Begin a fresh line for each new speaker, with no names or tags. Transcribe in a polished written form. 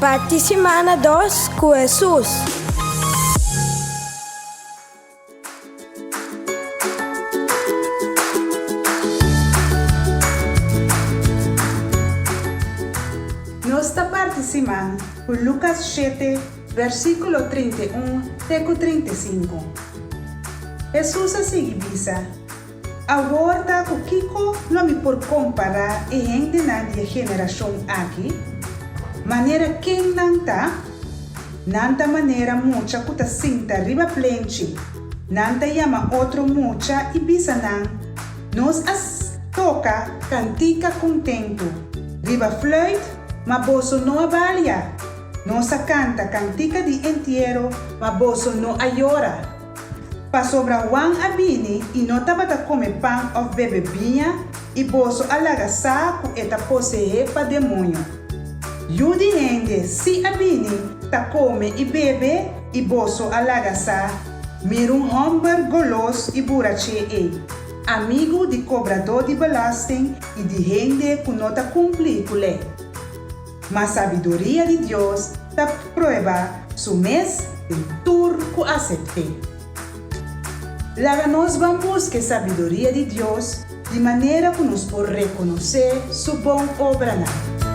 Parti simana dos ku Hesus.
Nos ta parti siman ku Lukas shete, versíkulo 31 te ku 35. Hesus a sigui bisa, Awor ta ku kiko lo mi por kompará e hendenan di e generashon aki? Manera ken nan ta? Nan ta manera mucha ku ta sinta riba plenchi. Nan ta yama otro mucha i bisa nan, Nos a toka kantika kontentu riba fluit, ma boso no a balia. Nos a kanta kantika di entiero, ma boso no a yora. Pasobra Juan a bini i no tabata kome pan òf bebe biña, i boso a laga sa ku e ta poseé pa demoño. Yu di hende sí a bini ta kome i bebe, i boso a laga sa, Mira un hòmber golos i buraché ei, amigu di kobradó di belasting i di hende ku no ta kumpli ku lei. Ma sabiduria di Dios ta prueba su mes den tur ku asept'é. Laga nos ban buska e sabiduria di Dios di manera ku nos por rekonosé su bon obranan.